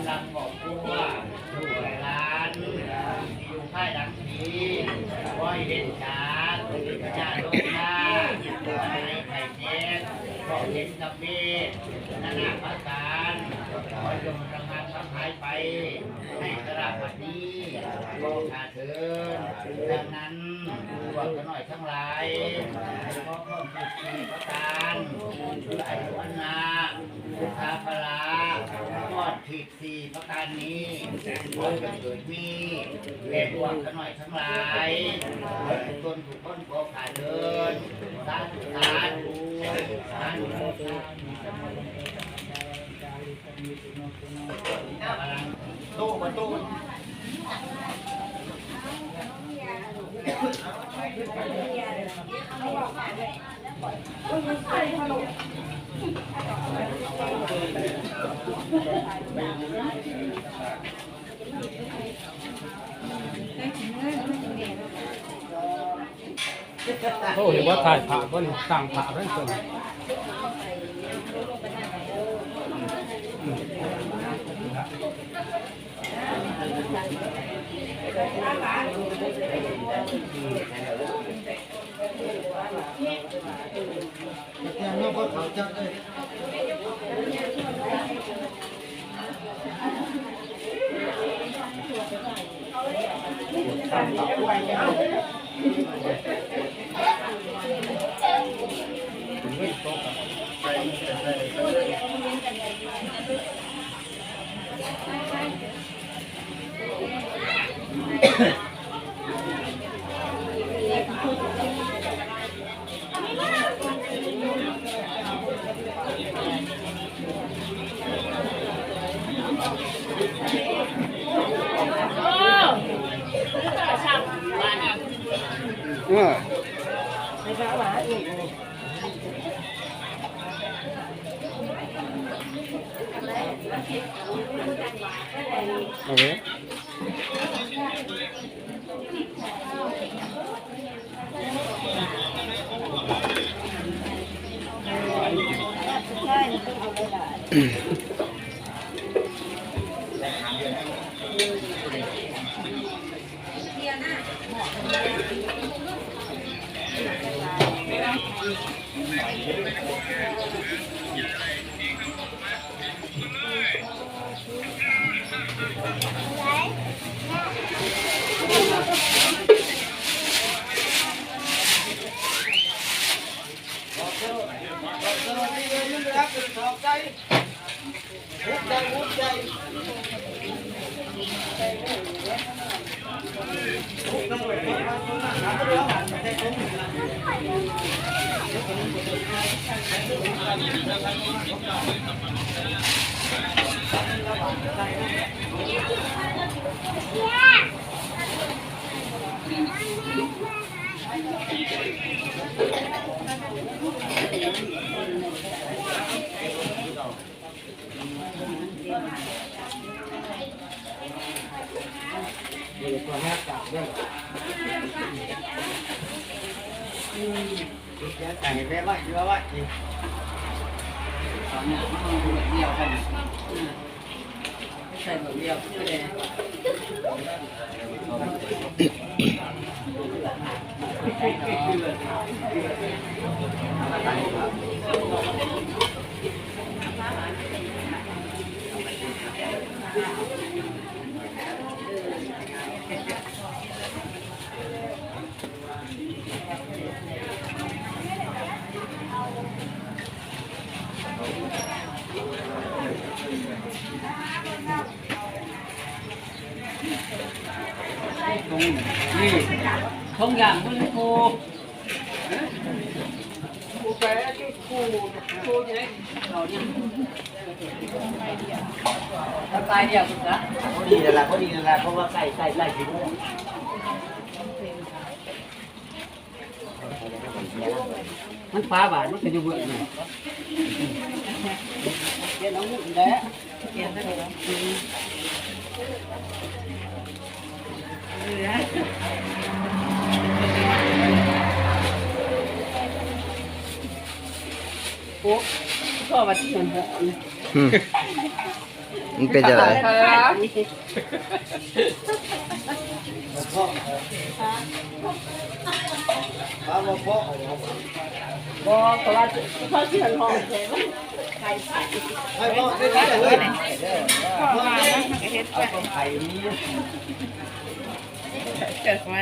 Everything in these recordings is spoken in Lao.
ລັງຄອບຄົວ ລູກຫຼານ ຢູ່ພາຍຫຼັງນີ້ ຂໍໃຫ້ເວັ້ນຈາກ ພະຍາດໂລຄາ ໄຂ້ເຈັບ ເພາະເຫັນກັບເວດ ນານາປະການ ຂໍຈົ່ງລະງັບທັງຫາຍໄປ ໃນສາລາວັດນີ້ ຂໍຂ້າເທີນ. ດັ່ງນັ້ນ ພວກຂ້ານ້ອຍທັງຫຼາຍ ຂໍພອນສິບສີ່ປະການ ຄືອາຍຸວັນນະ ສຸຂະພະລະ ພອນສິບສີ່ປະການນີ້ ຂໍຈົ່ງເກີດມີແກ່ພວກຂ້ານ້ອຍທັງຫຼາຍ ເບິດທຸກຄົນທຸກຄົນ ຂໍຂ້າເທີນ ສາທຸ ສາທຸ ສາທຸ. ໂຕ ໂຕ ໂອ້ ເຫັນບໍ່ ຖ່າຍພາບບໍ່ນີ້ ສ້າງພາບໃຫ້ເພິ່ນ. ພໍດີແລ້ວລະ ພໍດີແລ້ວລະ ເພາະວ່າໃກ້ ໃກ້ ໃກ້ຊິ ມັນປາບາດ ມັນກໍຢູ່ເບິ່ງນັ້ນ ເຮັດເອົາເງິນແຫຼະ ໂອ້ ພໍ່ວ່າຊິເປັນ ອືມ. ມັນເປັນຈັ່ງໃດ? ບໍ່ ເພາະວ່າເຂົາຊິເຮັດຫ້ອງແທ້ ມັນໄກໄປ ໃຫ້ເພາະໄດ້ໄດ້ເລີຍ ເພາະວ່າມັນກໍເຮັດໄປ ເກີດໄວ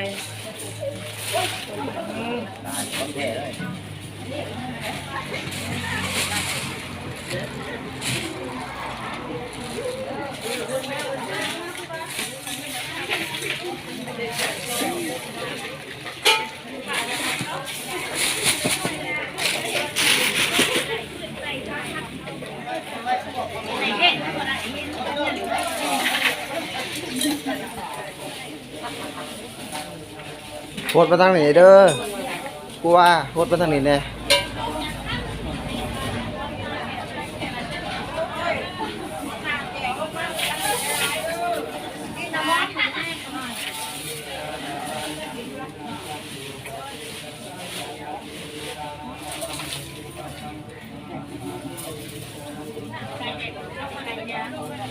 ອືມ ຕາຍຂອງແທ້ເລີຍ. ໂພດມາທາງນີ້ເດີ ກູວ່າໂພດມາທາງນີ້ແດ່. ເ